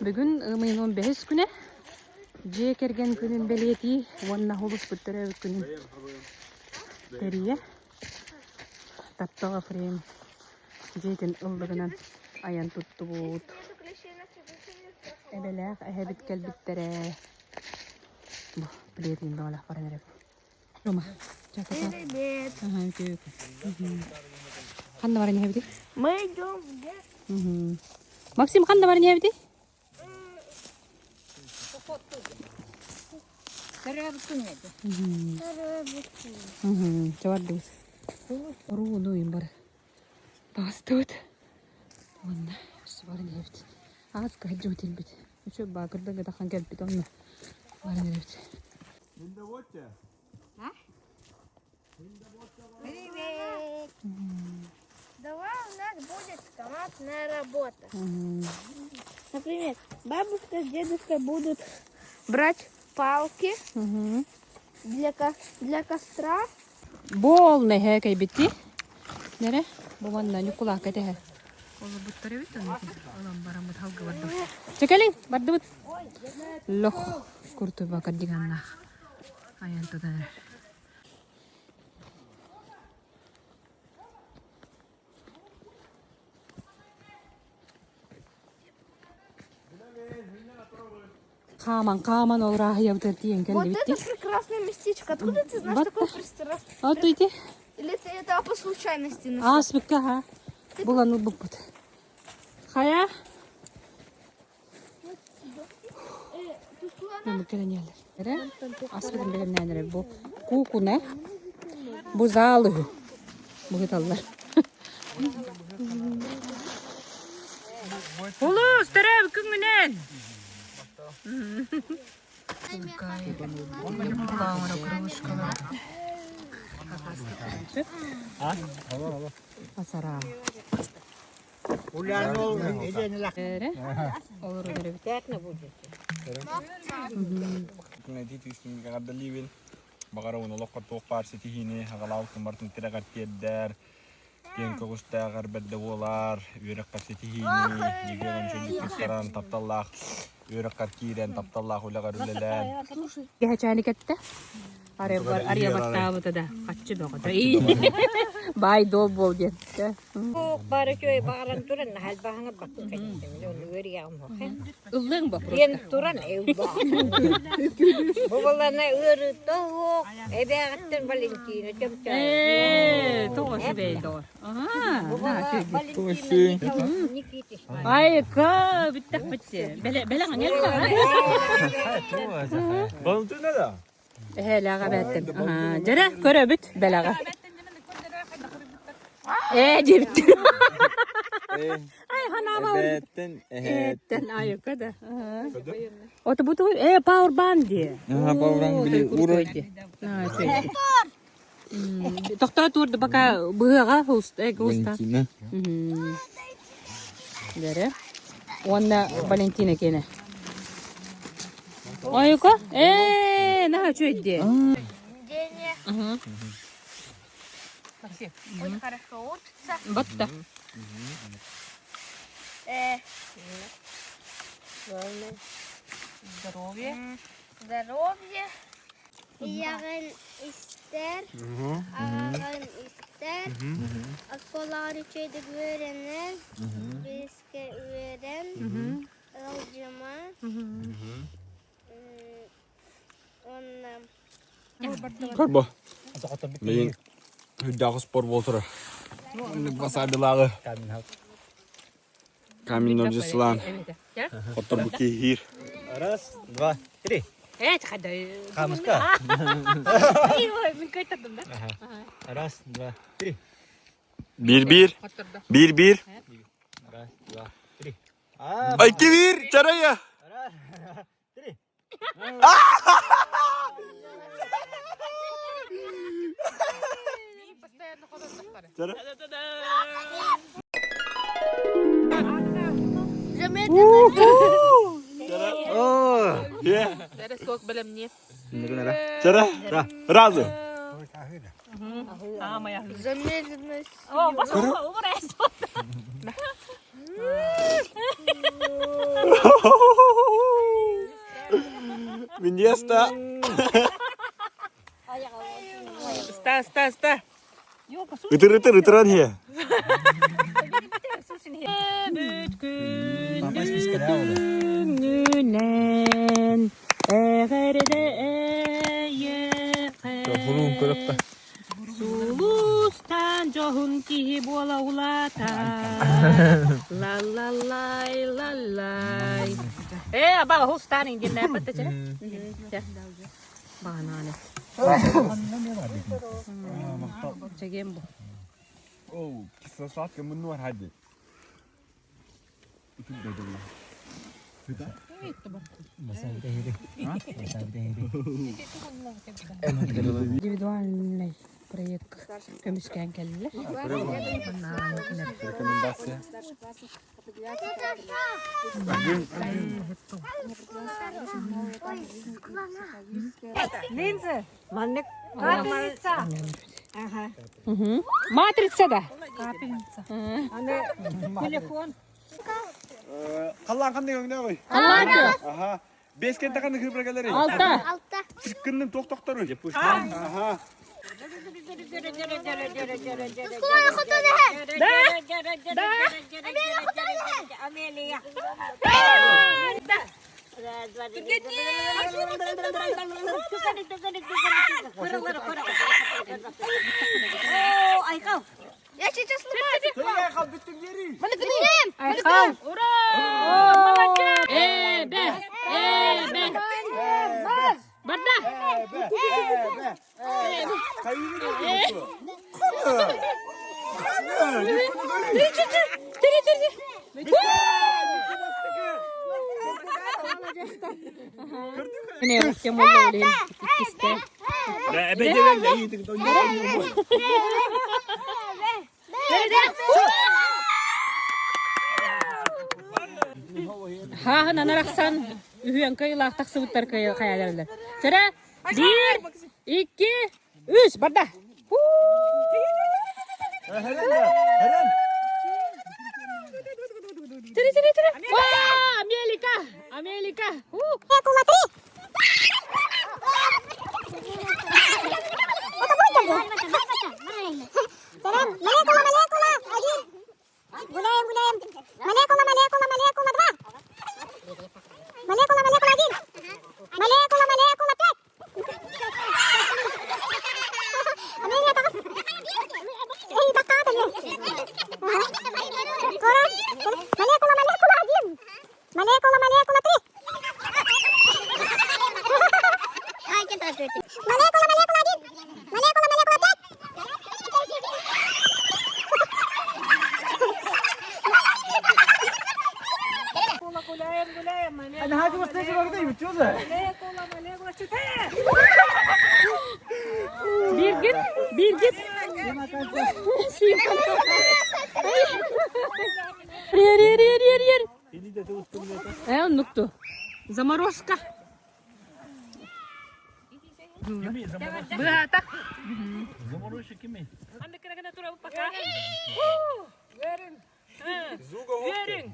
Бүгүн ыам ыйын 15 күнэ дьиэ кэргэн күнүн бэлиэтии уонна улууспут төрөөбүт күнүн тэрийэ Таптал Ефрем дьиэтин ыллыгынан айан туттубут. Эбэлээх эһэбит кэлбиттэрэ. Бу билиэтин бөҕөлөөх баран эрэбит. Рома, Привет. Ага, үтүө. Ханна баран иһэбитий? Мы идем в лес. Максим, ханна баран иһэбитий? Чабардыбыт. Оруу уйун бар. Таҕыстыбыт. Уонна өссө баран иһэбит. Ааска сылдьыбыт илбит. Үчү баакырда гытахан кэлбит онно баран иһэбит. Привет. Давай у нас будет командная работа. Например, бабушка с дедушкой будут брать палки для, для костра. Бол нэһэ кэйбитти. Нере? Бу манна Ньукулаакка тэһэ. Олорбуттар эбит Олон бараммыт халгы бардыбыт. Чекелиң, бардыбыт. Лох куртуба кардиганнаах. Айан тутан эрэр. Хааман, хааман ол рааһыйабытыгар тиийэн Вот кэллибит это прекрасное местечко. Откуда ты знаешь такое прекрасное? Вот иди. Или ты это по случайности нашел? Ааспыкка ха. Булан ылбыппыт. Хайа? Кэлэн Аспытын бэлэмнээн эрэр бу куукуна, бу зал үһү. Быһыталлар. Улуус, төрөөбүт күҥҥүнэн! Асара. Эҕэрдэлиибин. Баҕарабын олоххо туох баар ситиһиини аҕалаабыккын барытын тирэҕэр тиэрдээр, киэҥ көҕүстээҕэр бэрдэ буолаар, үөрэххэр ситиһиини, егерин чөллүк туттаран, тапталлаах үөрэххэр киирэн, тапталлаах үлэҕэр үлэлээн. Кэһэчээни кэттэ. Арыйбаттаабыта да хаччы бөҕөтө. Баай дол буол диэн. Бары үчүгэй баҕаран туран наһалбаһаҥа бакка кэлиттим ону үөрүйэҕим суох Ыллыаҥ вопрос. Диэн туран Бу балана ыарыыта суох эбээҕиттэн Валентина Чөмчөөн. Ээ, тоҕо үчүгэй доҕор. Бу бала Валентина Никитична. Айка, бүттэхпит. Бэлэ бэлэҥ Валентина да? Эһээлээх эбээттэн. Дьэрэ, көрөбүт бэлэҕэ. Ээ диэбиттэр. Ай ханаама. Эбээттэн, эһээттэн айыка да. Ото бу тугуй? Ээ, пауэрбан дии. Аха, пауэрбан били ура. Тохтоо туурду пока быһыаҕа уста. Валентина. Дэрэ. Уонна Валентина киэнэ. Ойука? Ээ, наһаа үчүгэй дии. Дене очень хорошо учится. Батта. Здоровье. Здоровье. Ийэҕин истэр, аҕаҕын истэр, оскуолаҕар үчүгэйдик үөрэнэн, биэскэ үөрэн, ыалдьыма уонна Карбо. Мин үрдээҕи спорт буолтура. Васабилааҕы. Камень ножницы Хотторбу киһиир. Раз, два, три. Э, хада. Хамыска. Мин кайтардым да. Раз, два, три. Биир-биир. Биир-биир. Раз, два, три. Икки биир. Чарая. Раз, три. Чара. Разы. Замедленная О, бас, Тиэстэ. Ста, ста, ста. Ытыр ытыр ытыран иһэ. Күнүнэн эҕэрдэ эйиэхэ Сулустан дьоһун киһи буола улаатар Ла-ла-лай, ла-лай Э, аба хустан индиннээппэт чэ. Бананы. Чэгиэн бу. Оу, кисло-сладкое муннуар хади. Индивидуальный проект көмүскээн кэллилэр. Рекомендация. Линзы. Маннык капельница. Ага. Матрица да. Капельница. Аны телефон. Халлаан ханнык өҥнөөҕүй? Халлаан Аха. Бес кэнтэ ханнык хыбракалары? Алта. Алта. Кынным туох тохторуй? Аха. Тускуланы хотон эһэ. Да. Да. Амелия. Да. О, Айкал. Я сейчас сломаю. Айхал. Ура! Молодец! Эбэ! Эбэ! Барда! Три, три, три! Не, тем более, иккисте. Хааһын анарахсан үһүөн кыйылаах тахсыбыттар хайаларылар. Чара, биир, икки, үс, барда. Три, три, три. Америка, Америка. Молекула, молекула, один. Гуляем, гуляем. Молекула, молекула, молекула, два. Молекула, молекула, один. Молекула, молекула, пять. Амелия, там. Эй, Молекула, молекула, один. Молекула, молекула, три. Молекула, молекула, один. Молекула, молекула, пять. Birgit, Birgit. Ер, ер, ер, ер, ер. Э, оннукту. Заморозка. Быһата. Анда кырагына турабыт пока. Үөрүҥ. Үөрүҥ.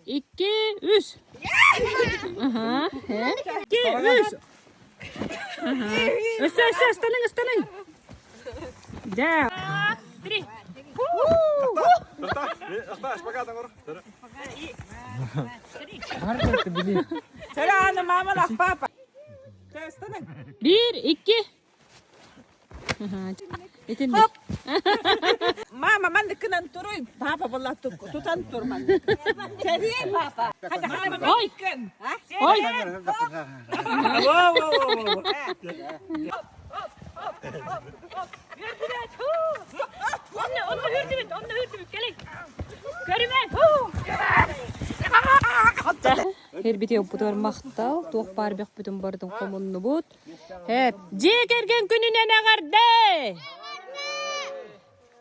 Икки, үс. Икки, үс. Өссө, өссө, ыстаныҥ, ыстаныҥ. Дьэ. Три. Биир, икки. Итинник. Мама манныкынан туруй, папа была тутан турман. Сэрии папа. Ой! Ой! Онно, онно үрдүбүт, онно үрдүбүт, кэлиҥ. Көрүмэн. Эрбити оппутугар махтал, туох баар бөхпүтүн барытын хомуннубут. Эп, дьиэ кэргэн күнүнэн эҕэрдэ!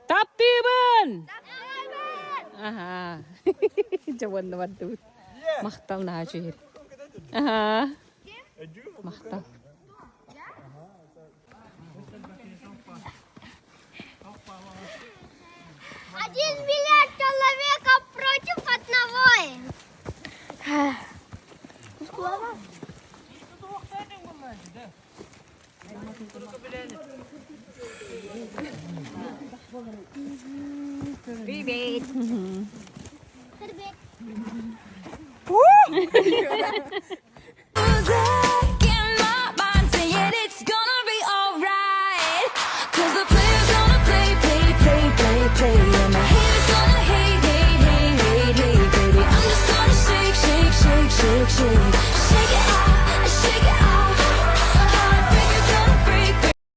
Таптыыбын! Аха. Дьэ уонна бардыбыт. Махтал наһаа үчүгэй. Аһаа. Махтал. Один миллиард человека против одного. Привет.